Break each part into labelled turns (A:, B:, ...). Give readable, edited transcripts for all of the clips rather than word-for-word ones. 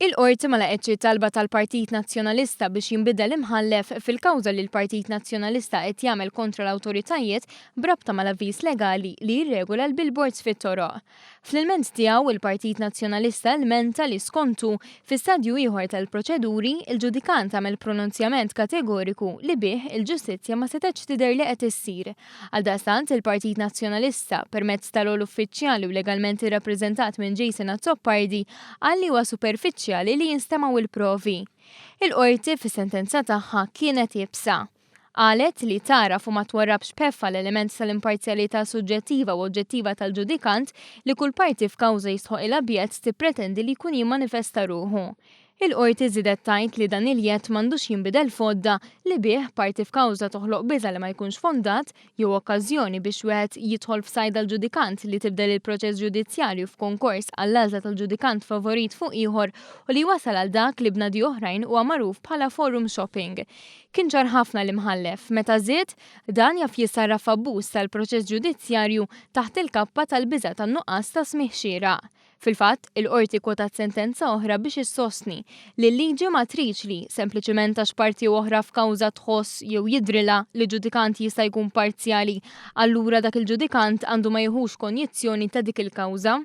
A: Il-Qorti ma laqgħetx it-talba tal-Partit Nazzjonalista biex jinbidel imħallef fil-kawża li l-Partit Nazzjonalista qed jagħmel kontra l-awtoritajiet b'rabta mal-avviż legali li jirregola l-billboards fit-toroq. Fl-ilment tiegħu, il-Partit Nazzjonalista lmenta li skontu, fi stadju ieħor tal-proċeduri, il-ġudikant għamel pronunzjament kategoriku li bih il-ġustizzja ma setgħetx tidher li qed issir. Għaldaqstant, il-Partit Nazzjonalista, permezz tal-ogħla uffiċjali u legalment irrappreżentat minn Jason Azzopardi, qal li huwa superfiċjali li jinstemgħu l-provi. Il-Qorti, fis-sentenza tagħha, kienet iebsa. Qalet li tagħraf u ma twarrabx b'ħeffa l-element tal-imparzjalità suġġettiva u oġġettiva tal-ġudikant li kull parti f'kawża jistħoqilha b'jedd tippretendi li jkun jimmanifesta ruħu. Il-Qorti żiedet tgħid li dan il-jedd m'għandux jinbidel f'għodda li bih parti f'kawża toħloq biża' li ma jkunx fondat jew okkażjoni biex wieħed jidħol f'sajd għall-ġudikant li tibdel il-proċess ġudizzjarju f'konkors għall-għażla tal-ġudikant favorit fuq ieħor u li jwassal għal dak li bnadi oħrajn huwa magħruf bħala forum shopping. Kien ċar ħafna l-Imħallef meta żied, Dan jaf jissarraf f'abbuż tal-proċess ġudizzjarju taħt il-kappa tal-biża' tan-nuqqas ta' smigħ xieraq. Fil-fatt, il-Qorti kkwotat sentenza oħra biex issostni li l-liġi ma tridx li, sempliċement għax parti jew oħra f'kawża tħoss jew jidhrilha li ġudikant jista' jkun parzjali, allura dak il-ġudikant għandu ma jiħux konjizzjoni ta' dik il-kawża.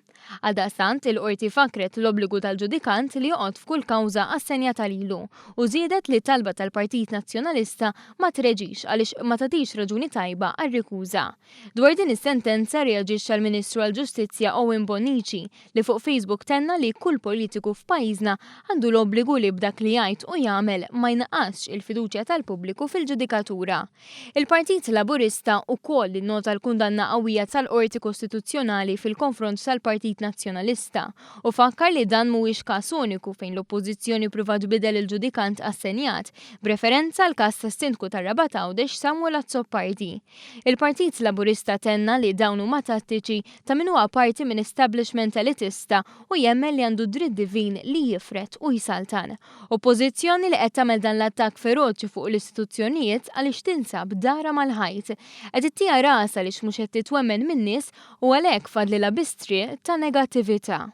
A: Għaldaqstant, il-Qorti fakkret l-obbligu tal-ġudikant li joqgħod f'kull kawża assenjata lilu u żiedet li t-talba tal-Partit Nazzjonalista ma treġix għaliex ma tagħtix raġuni tajba għar-rikuża. Dwar din is-sentenza rreaġixxa l-Ministru għall-Ġustizzja Owen Bonnici li fuq Facebook tenna li kull politiku f'pajjiżna għandu l-obbligu li b'dak li jgħid u jagħmel ma jnaqqasx il-fiduċja tal-pubbliku fil-ġudikatura. Il-Partit Laburista wkoll innota l-kundanna qawwija tal-Qorti Kostituzzjonali fil-konfront tal-Partit Nazzjonalista u fakkar li dan mhuwiex każ uniku fejn l-Oppożizzjoni ppruvat tbiddel il-ġudikant assenjat, b'referenza għall-każ tas-Sindku tar-Rabat Għawdex Samuel Azzopardi. Il-Partit Laburista tenna li dawn huma tattiċi ta' min huwa parti minn establishment elitista u jemmen li għandu d-dritt divin li jifred u jsaltan. Oppożizzjoni li qed tagħmel dan l-attakk feroċi fuq l-istituzzjonijiet għaliex tinsab darha mal-ħajt. Qed ittiha rasha għaliex mhux qed titwemmen min-nies u għalhekk fadlilha biss triq ta' negattività.